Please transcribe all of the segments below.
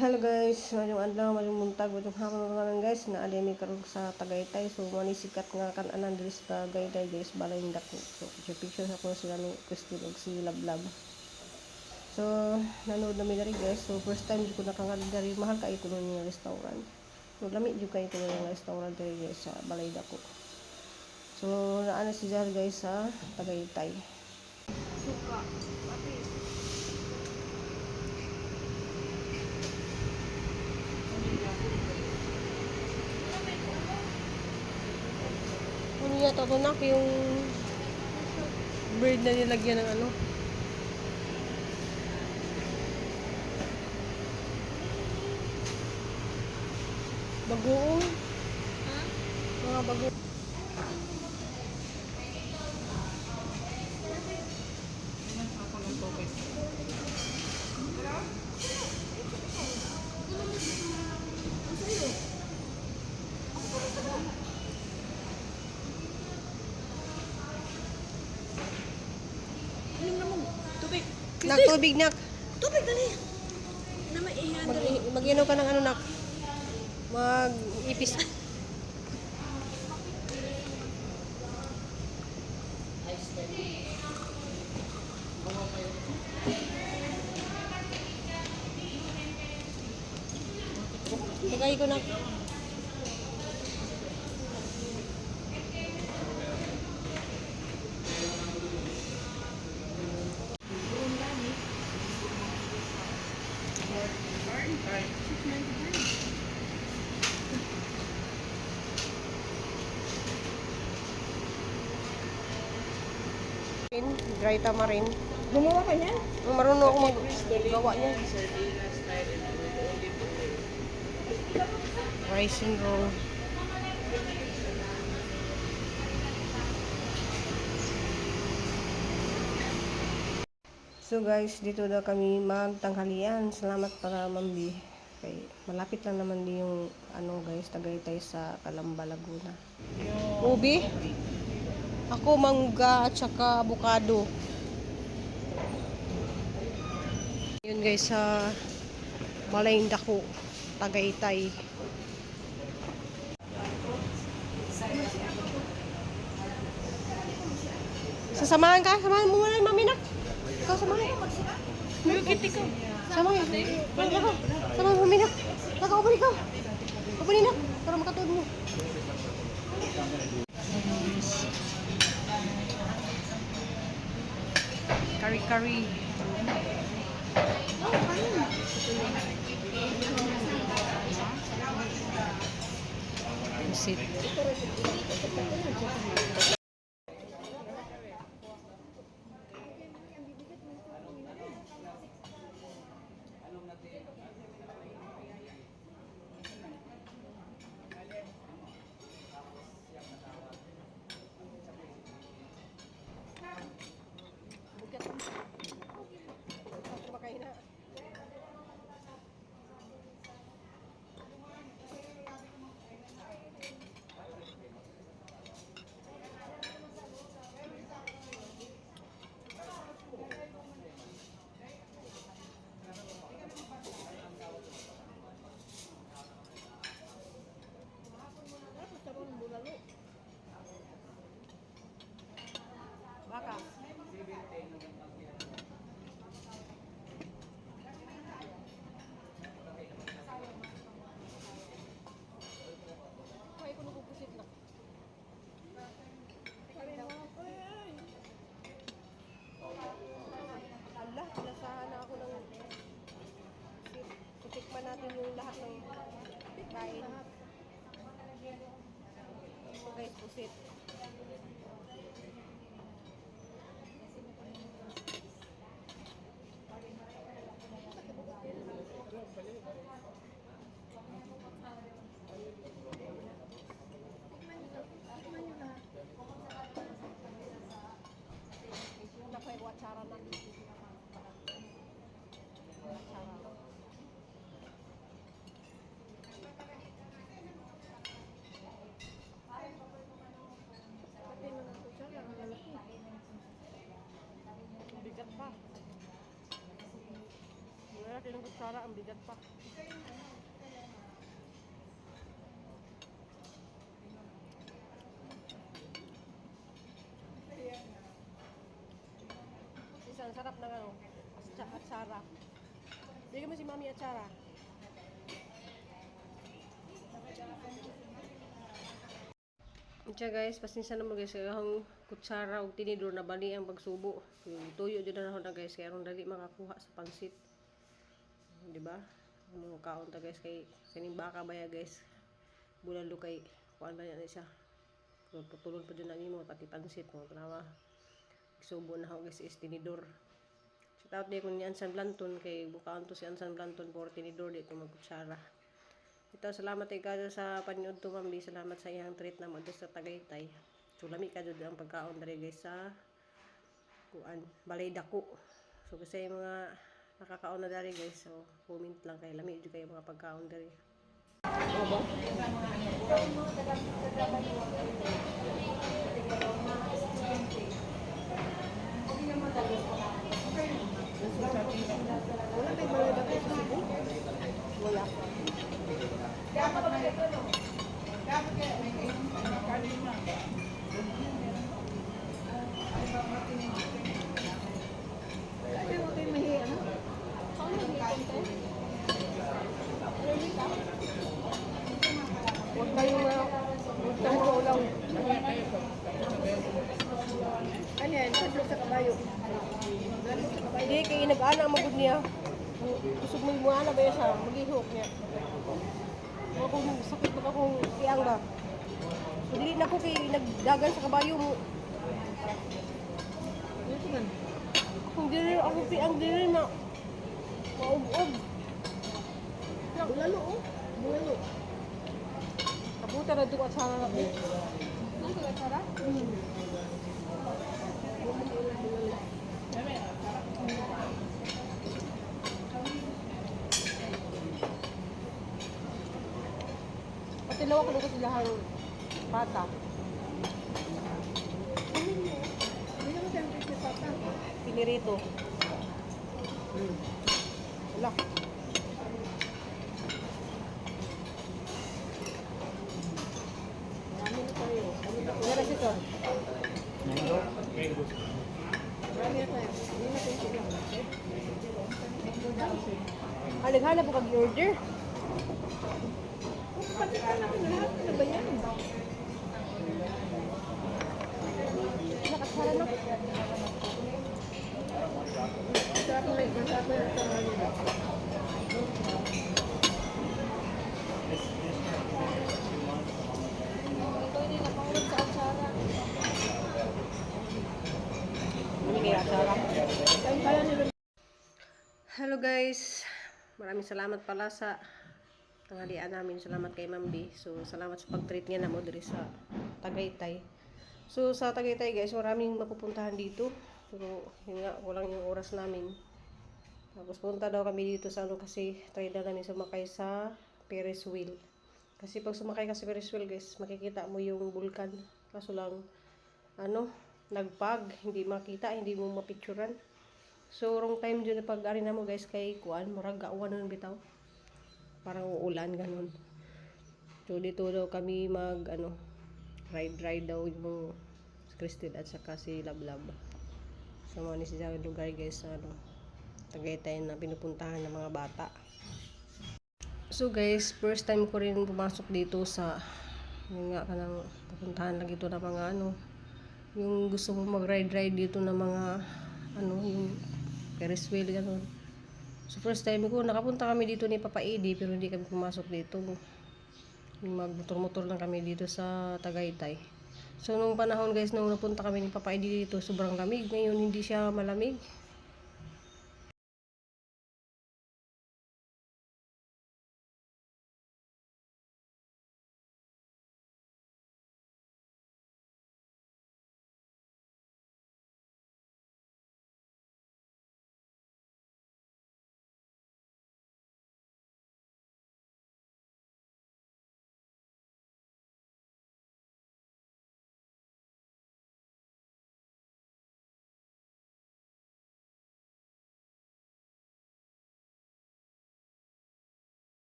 Hello guys, maayong adlaw, maayong buntag, maayong hapon mga tanan guys. Naa mi karon sa Tagaytay. So mao ni sikat nga kan-anan diri sa Tagaytay guys, Balay Dako. So picture picture ako sila ni Christine ug si Lablab. So nanood na mi diri guys. So first time jud ko nakangadto diri, mahal kaayo kuno nga restaurant. So lami jud kaayo kuno nga restaurant diri guys sa Balay Dako. So naa na si Jar guys sa Tagaytay. Suka. Ate. Ano yata to, nak, yung bird na nilagyan ng ano? Bagoong. Ha? Mga bagoong. Inom na mo. Tubig. Nak, tubig, nak. Tubig, dali. Na maihan, dali. Mag-inom ka ng ano, nak. Mag-ipis. Tagay ko, nak. Dry tamarind. Gumawa ka niyan? Marunong ako maggawa niya. Rice and roll. So guys, dito daw kami magtanghalian. Salamat para Mambi. Kay malapit lang naman din yung ano guys, Tagaytay sa Calamba, Laguna. Ubi? Ako mangga at saka avocado. Yun guys sa Malayng Dako, Tagaytay. Sasamahan ka? Samahan mo muna yung mami nak. Ikaw samahan. Ka. Samahan. Samahan. Samahan mo mami nak. Naka-open ikaw. Open nak. Para makatuod mo. Kari-kari. Pusit. Kumakain na. Baka. Ay, kung nagugusit lang. Ala, pinasahan na ako ng pusit. Titikman natin yung lahat ng kain. Ito guys, pusit. Nakoy, watsara na. Watsara. Kutsara, ang bigat pa. Isa, ang sarap ng ano, atsara. Bigyan mo si Mami atsara. Siya guys, pasensya na mo guys, kaya akong kutsara o tinidor na bali ang pagsubo. Yung tuyo dyan na ako na guys, kaya aron dali makakuha sa pansit. Di ba? Ang mga kaon ta guys, kay kaning baka ba ya guys. Bulalo kay kuan ba yan siya. Kung putulon pa dyan na nimo pati pansit mo, tanawa. Subo na ako guys is tinidor. Shout out din ko ni Ansan Blanton kay bukaan to si Ansan Blanton for tinidor dito magkutsara. Ito, salamat kay kayo sa paniud to, Ma'am B. Salamat sa iyang treat na mo sa Tagaytay. So, lami ka jud ang pagkaon diri guys sa kuan, Balay Dako. So, kasi yung mga nakakaon na diri guys, so comment lang kay lami jud kayo mga pagkaon diri. Wala kay Balay Dako sa Cebu? Wala. Ay, huwag kayo mahiya, ano? Huwag kayong maulaw. Ano yan? Padlok sa kabayo. Hindi, kay nag-ana ang magud niya. Kusog mo yung ana ba yan siya, maghihok niya. Mga kung sakit ba akong iyang ba. So, dili na ko kay nagdagan sa kabayo mo. Kung dili ako piang dili na maub-ub. Bulalo, oh. Bulalo. Kabuta na duwa sa na ko. Pati lawa ko sa lahang pata. Hindi naman tayo sa pata. Pinirito. Wala. Marami na tayo. Meron ito. Marami na tayo. Hindi na tayo sila. Halighala po kag-order. Oh, pati ka namin lahat. Ano ba yan? Nakatsara na. Masarap na rin. Masarap na rin sa nila. Hindi kaya atsara. Kain pala nila. Hello guys. Maraming salamat pala sa tanghalian namin. Salamat kay Ma'am B. So, salamat sa pag-treat niya namo diri sa Tagaytay. So, sa Tagaytay guys, maraming mapupuntahan dito. Pero, yun nga, kulang yung oras namin. Tapos punta daw kami dito sa ano kasi try na namin sumakay sa Ferris wheel. Kasi pag sumakay ka sa Ferris wheel guys, makikita mo yung bulkan. Kaso lang, ano, nagpag, hindi makita, hindi mo mapicturan. So, wrong time dyan na pag ari na mo guys kay kuan, murag gauwan nun bitaw. Parang uulan ganun. So, dito daw kami mag ano, ride ride daw yung si Christine at saka si Lablab. So, mga ni siya lugar guys sa ano, Tagaytay na pinupuntahan ng mga bata. So guys, first time ko rin pumasok dito sa yun nga kanang pupuntahan lang ito na mga ano, yung gusto mo mag-ride-ride dito na mga ano, yung Ferris wheel ganun. So first time ko nakapunta kami dito ni Papa Edi pero hindi kami pumasok dito. Yung magmotor-motor lang kami dito sa Tagaytay. So nung panahon guys nung napunta kami ni Papa Edi dito, sobrang lamig. Ngayon hindi siya malamig.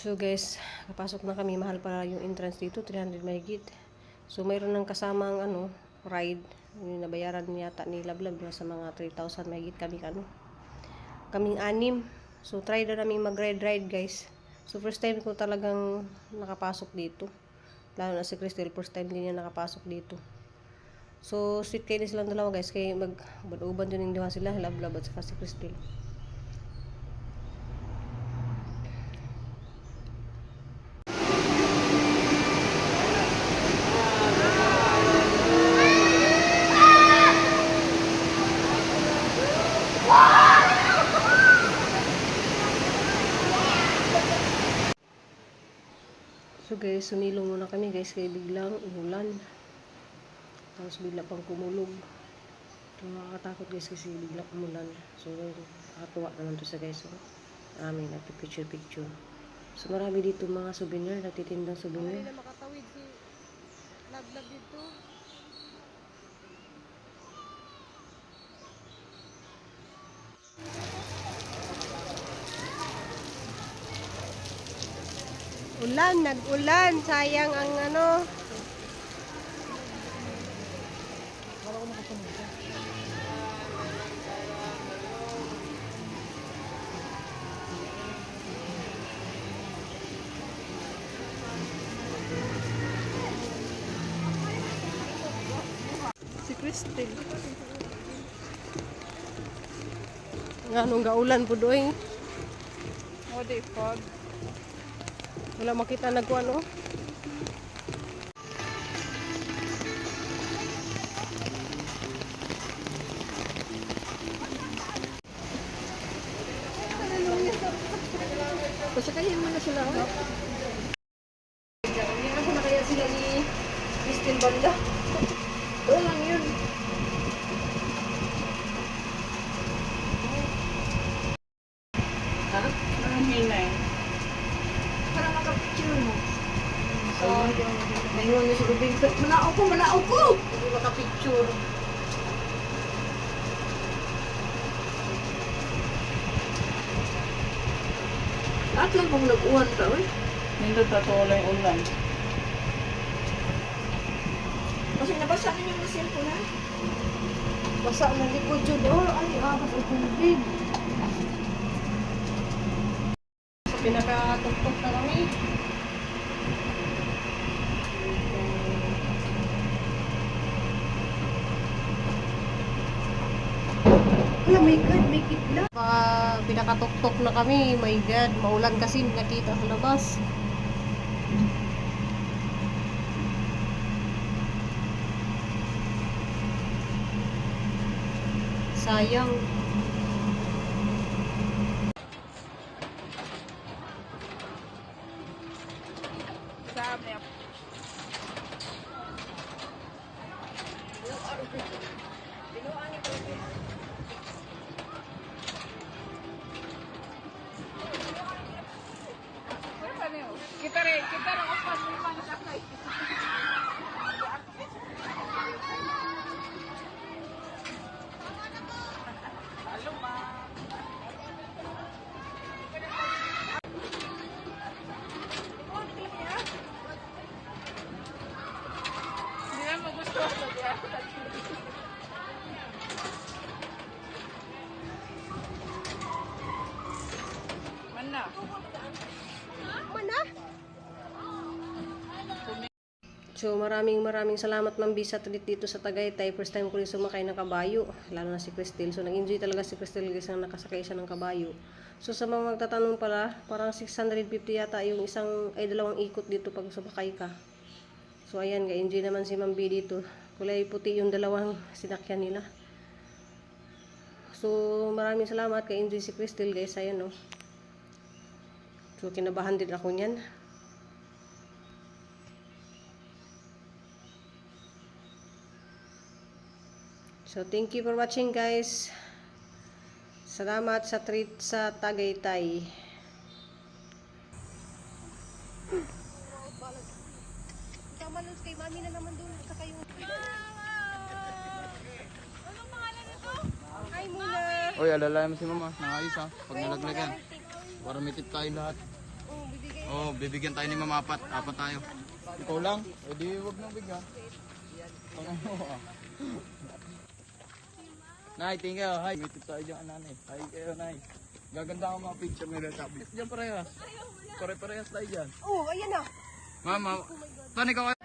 So guys, kapasok na kami. Mahal pala yung entrance dito, 300 mahigit. So mayroon ng kasamang ano, ride. Yung nabayaran yata ni Lablab sa mga 3,000 mahigit kami ano. Kaming anim. So try na namin mag-ride-ride, guys. So first time ko talagang nakapasok dito. Lalo na si Crystal, first time din niya nakapasok dito. So sweet kayo na silang dalawa, guys. Kaya mag-uban din yung duha sila, Lablab at saka si Crystal. So guys, sumilong muna kami, guys, kaya biglang umulan. Tapos bigla pang kumulog. Ito nakakatakot, guys, kasi bigla umulan. So nakakatuwa naman to sa guys. So, marami nagpipicture picture. So marami dito mga souvenir, nagtitindang souvenir. Hindi na makatawid si Lablab dito. Ulan, nag-ulan. Sayang ang ano. Si Crystal. Nga nung gaulan po doy. Oh, di fog. Wala makita nagkuan oh. Pasakayin mo na sila. Oh. Hindi na kaya sila ni Crystal banda. Doon lang yun. Ha? Anong hinay? Para makapicture mo. Sayang. Ngayon na sa rubing. Manao ko, manao ko! Hindi makapicture. Lahat lang kung nag-uwan ka, oy. Nindot na tuloy ulan. Kasi nabasa ninyo yung cellphone, ha? Basa na likod yun. Oh, ay, abas ang tubig. So, pinakatuktok na kami. Wala, my God, may kitla. Pa, pinakatuktok na kami. My God, maulan kasi hindi nakita sa labas. Sayang. Sabi. Kita rin upas lima na sakay. Hindi na mo gusto. Man na. Mana? So maraming maraming salamat, Ma'am Bisa treat dito sa Tagaytay. First time ko rin sumakay ng kabayo, lalo na si Cristel. So nag-enjoy talaga si Cristel, guys, na nakasakay siya ng kabayo. So sa mga magtatanong pala, parang 650 yata yung isang ay dalawang ikot dito pag sumakay ka. So ayan, ga-enjoy naman si Ma'am B dito. Kulay puti yung dalawang sinakyan nila. So maraming salamat, ka-enjoy si Cristel, guys. Ayan oh. So kinabahan din ako niyan. So, thank you for watching, guys. Salamat sa treat sa Tagaytay. Tama nun kay mami na naman doon sa kayo. Anong pangalan nito? Hi muna. Oy, alalayan mo si mama. Nangayos ha. Pag nalaglag yan. Para may tip tayo lahat. Oh, bibigay Oh, bibigyan tayo ni Ma'am apat. Apat tayo. Ikaw lang? O di, wag nang bigyan. Ano ah. Nay, tingin kayo. Hi, may tip tayo dyan, nanay. Hi kayo, nay. Gaganda ang mga picture nila sabi. Diyan parehas. Pare-parehas tayo dyan. Oh, ayan na. Mama, Tan, ikaw.